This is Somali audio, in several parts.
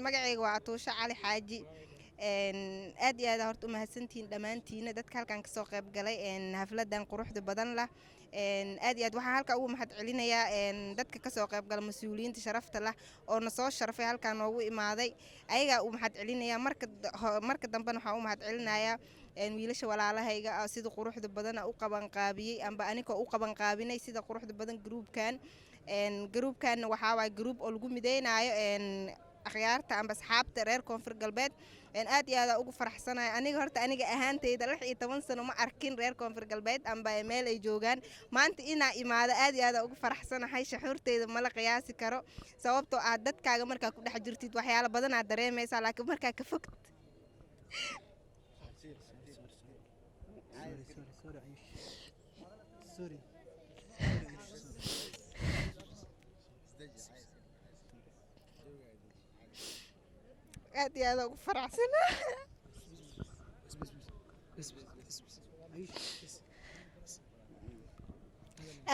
Magacayga waa Atuusho Cali Xaaji. Aad iyo aad horta u mahadsantihiin dhammaantiina dadka halkan kasoo qayb galay xafladan quruxda badan lah. Aad iyo aad waxaan halka ugu mahad celinayaa dadka kasoo qayb gala, mas-uuliyiinta sharafta lah oo na soo sharfay, halkan noogu imaaday, ayagaa u mahad celinaya. Marka dambena waxaan u mahad celinayaa wiilasha walaalahayga sida quruxda badana u qabanqaabiyey amba anigoo u qabanqaabinay sida quruxda badan gruubkan. Gruubkanna waxaa waay gruub oo lagu mideynaayo akhyaarta amba asxaabta reer Koonfur Galbeed. Aad iyo aad ugu faraxsanahay. Aniga horta, aniga ahaanteyda, 16 sano ma arkin reer Koonfur Galbeed amba meel ay joogaan. Maanta inaa imaado aad iyo aad ugu faraxsanahay. Shucuurteyda mala qiyaasi karo, sababtoo ah dadkaaga markaa ku dhex jirtid waxyaalo badanaa dareemaysaa, laakiin markaa ka fogd. Aad iyo aad ugu faraxsanaa,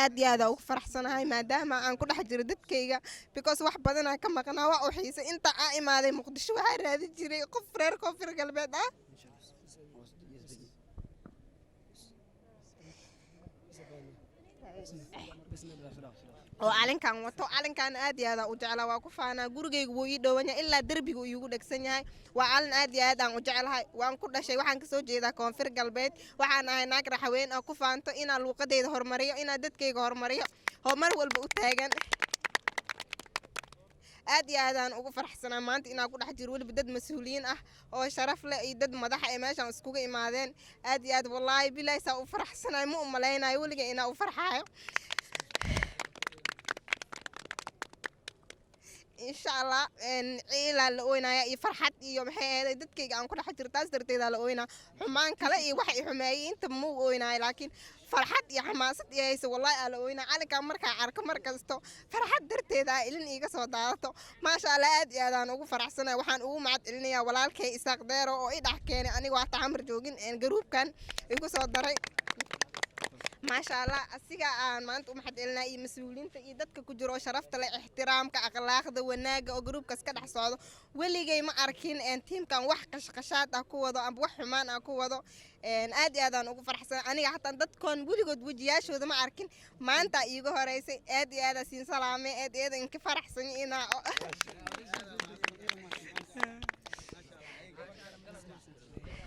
aad iyo aad ugu faraxsanahay maadaama aan ku dhex jiro dadkayga, because wax badanaa ka maqnaa, waa u xiisay. Inta aa imaaday Muqdisho waxaa raadin jiray qof reer Koonfur Galbeed ah oo calinkan wato. Calinkan aad iyo aad aan u jeclaa, waa ku faanaa. Gurigayga wuu ii dhowan yahay, ilaa derbiga iigu dhegsan yahay. Waa calin aad iyo aad aan u jeclahay. Waan ku dhashay, waxaan kasoo jeedaa Koonfur Galbeed. Waxaan ahay naag raxaween oo ku faanto inaan luuqadeyda horumariyo, inaan dadkayga horumariyo oo mar walba u taagan. Aad iyo aadaan ugu faraxsanaa maanta inaan ku dhex jiro weliba dad mas-uuliyiin ah oo sharaf leh iyo dad madaxa ee meeshaan iskuga imaadeen. Aad iyo aad, wallaahi bilaahi, saa u faraxsanahay ma u malaynayo weliga inaa u farxaayo. Insha Allah ciilaa la oynaya iyo farxad iyo maxay ahayd dadkayga aan ku dhex jiro, taas darteedaa la oynaa. Xumaan kale iyo wax i xumeeyey inta ma u oynayo, laakiin farxad iyo xamaasad iyo hayse wallahi aa la oynaa. Calinkaan markaa arko mar kasto farxad darteeda aa ilin iiga soo daadato. Maasha Allah, aad iyo aadaan ugu faraxsanahay. Waxaan ugu mahad celinayaa walaalkay Isaaq Deero oo i dhex keenay. Aniga waa taxamar joogin, garuubkan igu soo daray. Maasha Allah, asiga aan maanta u mahad celinaya iyo mas-uuliyiinta iyo dadka ku jiro oo sharafta leh, ixtiraamka, akhlaaqda, wanaaga oo gruubkaas ka dhex socdo. Weligay ma arkin tiimkan wax qashqashaad ah ku wado amba wax xumaan ah ku wado. Aad iyo aad aan ugu faraxsan. Aniga xataa dadkoon weligood wejiyaashooda ma arkin, maanta iiga horeysay. Aad iyo aad siin salaamay, aad iyo aad inka faraxsan inaa.